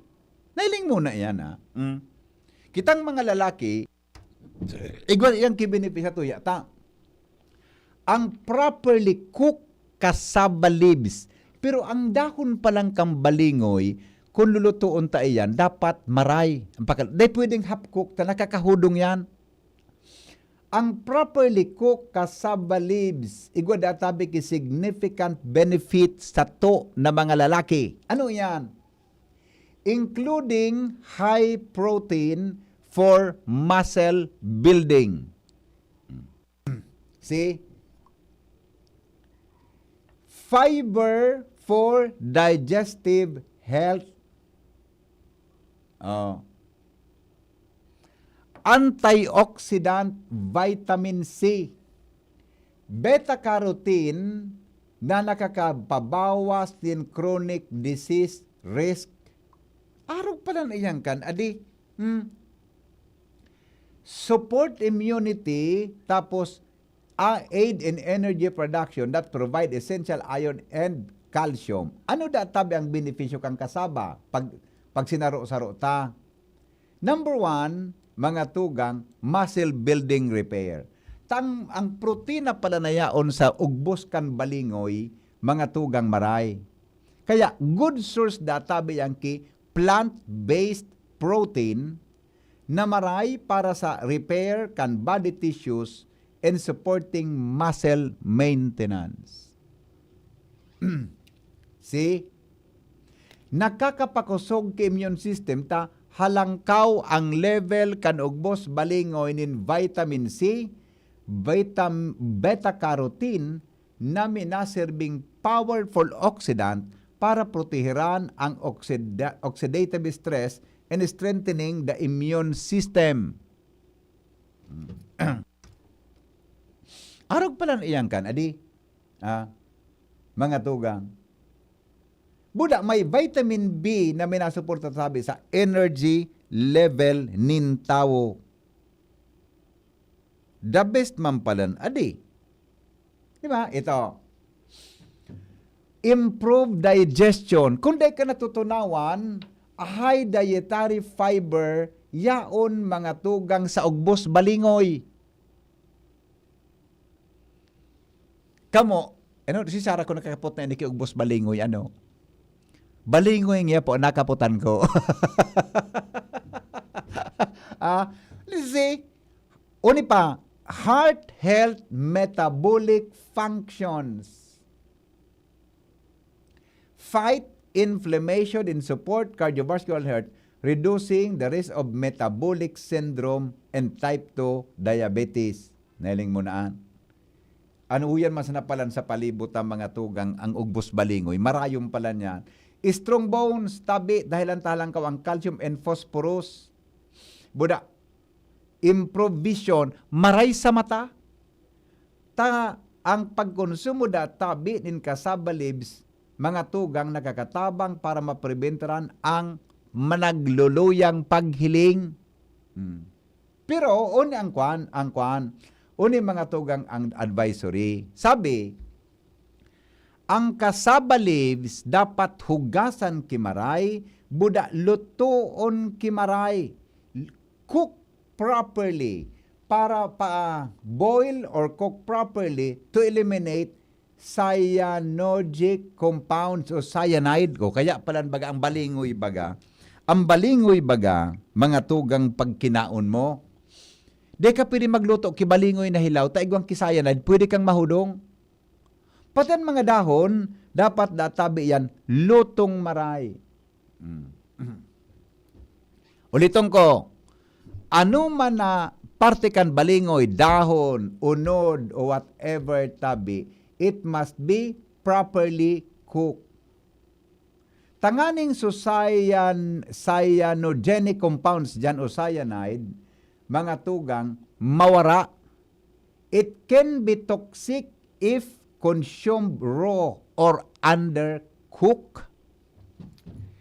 Nailing muna yan, ha? Mm. Kitang mga lalaki, igwa yang ki benepisyo sa tuya ta. Ang properly cooked cassava leaves. Pero ang dahon pa lang kan balingoy, kung lulutuon ta iyan, dapat maray. Ang pakal-, di pwedeng half cooked ta, nakakahudong yan. Ang properly cooked cassava leaves, igwa da tabi ki significant benefit sa to na mga lalaki. Ano yan? Including high protein for muscle building. See? Fiber for digestive health. Oh. Antioxidant vitamin C. Beta carotene na nakakapabawas nin chronic disease risk. Arog pala na iyan kan, adi. Hmm. Support immunity, tapos, ah, aid in energy production that provide essential iron and calcium. Ano da tabi ang benepisyo kan kasaba pag, pag sinaro-saro ta? Number one, mga tugang, muscle building repair. Tang, ang protina pala na yaon sa ugbos kan balingoy, mga tugang, maray. Kaya, good source da tabi yan ki plant-based protein na maray para sa repair kan body tissues and supporting muscle maintenance. See? Nakakapakosog ki immune system ta, halangkaw ang level kan ugbos balingoy nin vitamin C, vitam-, beta carotene, na minaserbing powerful oxidant para protehiran ang oxida-, oxidative stress and strengthening the immune system. Arog pala na iyan kan, adi, ah, mga tugang. Buda, may vitamin B na minasuporta, sabi, sa energy level nin tawo. The best man palan, adi. Di ba? Ito. Improve digestion. Kung di ka natutunawan, a high dietary fiber, yaon mga tugang sa ugbos balingoy. Kamo, ano, si Sarah ko nakakapot na ini ki ugbos balingoy, ano? Balingoy niya po, nakaputan ko. Ah, let's see. Uni pa, heart health metabolic functions. Fight inflammation and support cardiovascular health, reducing the risk of metabolic syndrome and type two diabetes. Nailing mo na an. Ano yan, mas napalan sa palibot ang mga tugang ang ugbos balingoy. Marayon pala niyan. Strong bones, tabi, dahil ang talangkaw ang calcium and phosphorus. Buda, improve vision, maray sa mata. Ta ang pagkonsumo da tabi nin cassava leaves, mga tugang nakakatabang para maprebenteran ang managluluyang paghiling. Hmm. Pero uni ang kwan, ang kwan, uni mga tugang ang advisory. Sabi, ang cassava leaves dapat hugasan ki maray, buda lutoon ki maray. Cook properly para pa boil or cook properly to eliminate cyanogic compounds o cyanide. O kaya palan baga ang balingoy baga. Ang balingoy baga, mga tugang pagkinaon mo. Di ka pwede magluto ki balingoy na hilaw, ta igwang ki cyanide, pwede kang mahudong. Pati an mga dahon, dapat da tabi yan, lutong maray. Mm. Uliton ko, ano man na parte kan balingoy, dahon, unod, o whatever tabi, it must be properly cooked. Tanganing so cyan-, cyanogenic compounds dyan o cyanide, mga tugang, mawara. It can be toxic if consumed raw or undercooked.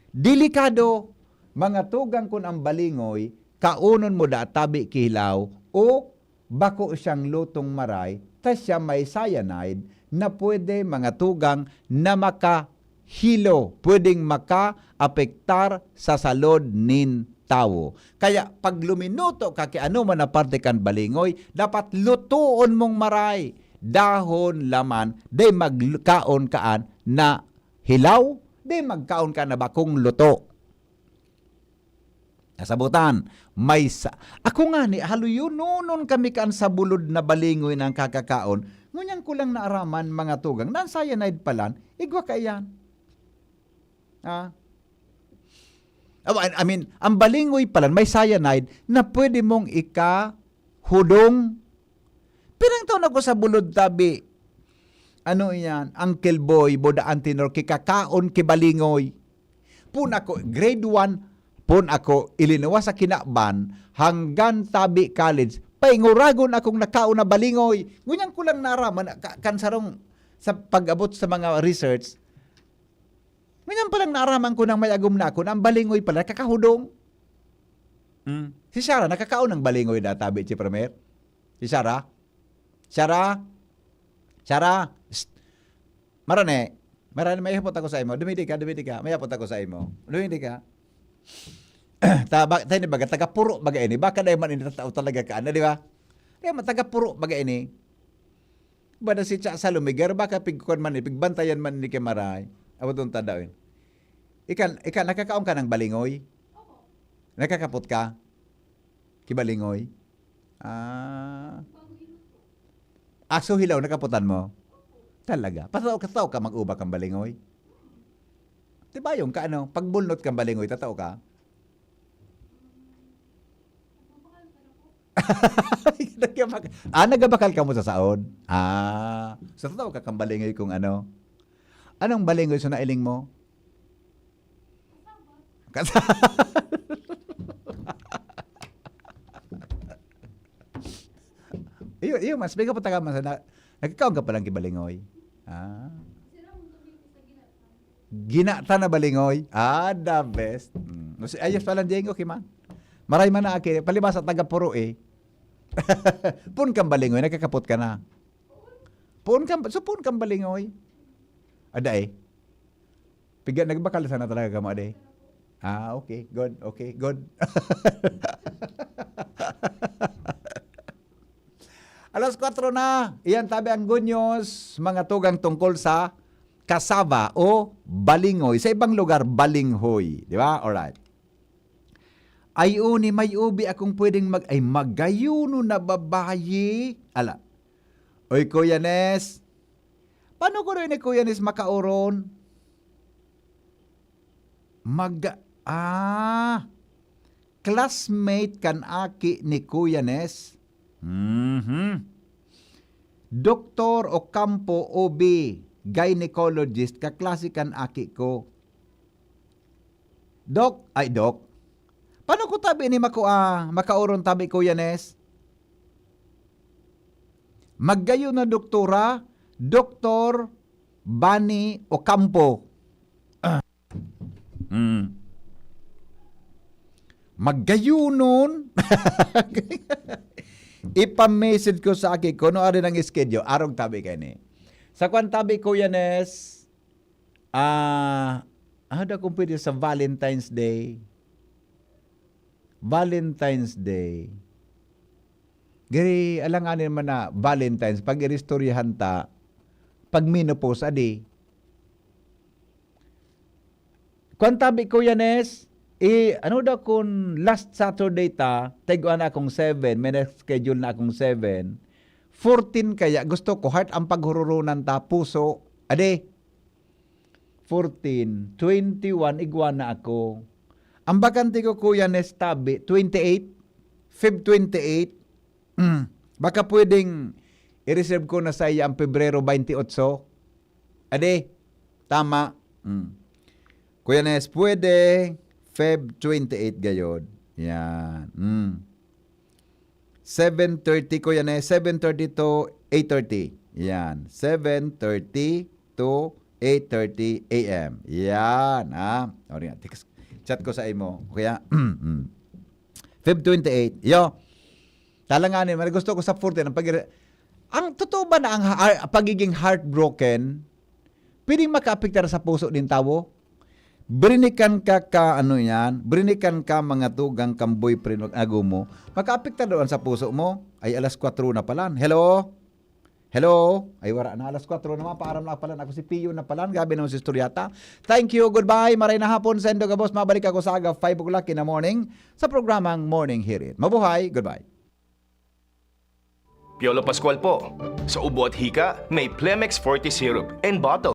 Delikado, mga tugang, kun ang balingoy, kaonon mo da tabi ki hilaw o bako siyang lutong maray, ta siya may cyanide na pwede, mga tugang, na makahilo, pwedeng makaapektar sa salud nin tawo. Kaya pag luminuto ka ki anoman na parte kan balingoy, dapat lutoon mong maray. Dahon, laman, dai magkaon kaan na hilaw, dai magkaon ka na bakong luto. Kasabotan, may sa-, ako ngani, haluyononon kami kan sabulod na balingoy na kakakaon. Ngunyan ko lang naaraman, mga tugang, na an cyanide palan, igwa kaiyan. Ah. Awa, I mean, ang balingoy palan, may cyanide na pwede mong ikahudong. Pinangtaon ako sa bulod tabi. Ano iyan? Uncle Boy, bodaan tenor, kikakaon, kibalingoy. Pun ako, grade one, pun ako, ilinuwas sa kinaban, hanggang tabi college, painguragon akong nakaon na balingoy. Ngunyan ko lang naaraman, ka-, kan sarong, sa pag-abot sa mga research, ngunyan pa lang naaraman ko nang may agom na ako, na ang balingoy pala, kakahudong. Hmm. Si Sarah, nakakaon ng balingoy da tabi, si Pramer? Si Sarah? Sarah? Sarah? Psst. Marane, Marane, may hapot ako sa imo. Dumidi ka, dumidi ka. May hapot ako sa imo. Dumidi ka. Ta-, ba-, tayo ni baga, taga-puro baga ini. Baka dahil man ini tatao talaga ka, ano, di ba? Kaya man, taga-puro baga ini. Ba na si Cha sa lumigar, baka pigkuan man, pigbantayan man ni kay Maray. Abot ang tanda, eh. Ika, ika, nakakaon ka ng balingoy? Nakakapot ka? Kibalingoy? Ah. Aso hilaw, nakaputan mo? Talaga? Patao, katao ka mag-uba kang balingoy? Di ba yung ka, ano, pagbulnot kang balingoy, tatao ka? Nagbabak-, ah, nagbabakal ka mo sa saon? Ah, sa totoo ka kang balingoy kung ano? Anong balingoy sa nailing mo? Kas-, iyo, iyo, mas biga pa taga, mas na, nagkakaon ka palang kibalingoy. Ah. Ginata na balingoy. Ah, the best. Mm. No, si ayos pa lang, Jeng, okay man. Maray man na aki, palibasa taga Puro eh. Pun kang balingoy, nagkakapot ka na. Pun kang, so pun kang balingoy. Ada eh. Piga, nagbakal sana talaga kamo, ade? Ah, okay. Good. Okay, good. Alas kwatro na. Iyan tabi ang good news, mga tugang, tungkol sa cassava o balingoy. Sa ibang lugar, balinghoy. Di ba? Alright. Ay, uni, may ubi akong pwedeng mag-, ay, magayuno na babayi. Ala. Oy, Kuya Nes. Paano ko rin ni Kuya Nes makauron? Mag-, ah, classmate kan aki ni Kuya Nes. Mhm. Doktor Ocampo, O B, gynecologist, kaklase kan aki ko. Doc, ay, Doc. Paano ko tabi ni makua, makauron tabi, Kuya Nes? Maggayon na doktora, Doktor Bani Ocampo. Ah. Mm. Maggayonon. Ipa-message ko sa aki ko, no, ari nang schedule. Arog tabi kani. Sa kwan tabi, Kuya Nes, ah, ano daw kung pwede sa Valentine's Day? Valentine's Day. Gari, alanganin man na Valentine's, pag iristoryahan ta, pag menopause, adi. Kwan tabi, Kuya Nes, eh, ano daw kung last Saturday ta, taigwa na akong seven, may na-schedule na akong seven, fourteen kaya, gusto ko, heart ang paghururunan ta, puso, adi. Fourteen, twenty-one, igwa na ako. Ang bakante ko, Kuya Nes, tabi, twenty-eight, Feb twenty-eight. Mm. Baka pwedeng i-reserve ko na sa iya ang Pebrero twenty-eight. Ade, tama. Mm. Kuya Nes, pwede Feb twenty-eight gayod. Yan. Mm. Seven thirty, Kuya Nes, seven thirty to eight thirty. Yan. Seven thirty to eight thirty A M. Yan, ha? O, rin nga. Text, chat ko sa imo. Kaya, mm. Feb twenty-eight. Yo, talanganin, may gusto ko sa fourteen. Ang pag-, ang totoo ba na ang ha-, pagiging heartbroken, pwedeng makaapektar sa puso nin tawo? Brinikan ka ka, ano yan? Brinikan ka, mga tugang, kang boyfriend, wag ago mo. Makaapektar doon sa puso mo? Ay, alas kwatro na pala. Hello? Hello? Ay, wala na. Alas kwatro naman. Paaram na pala. Ako si Pio na pala. Grabe naman si istoryata. Thank you. Goodbye. Maray na hapon. Sendo gabos. Mabalik ako sa aga, five o'clock in the morning, sa programang Morning Hirit. Mabuhay. Goodbye. Piolo Pascual po. Sa ubo at hika, may Plemex Forte Syrup and Bottle.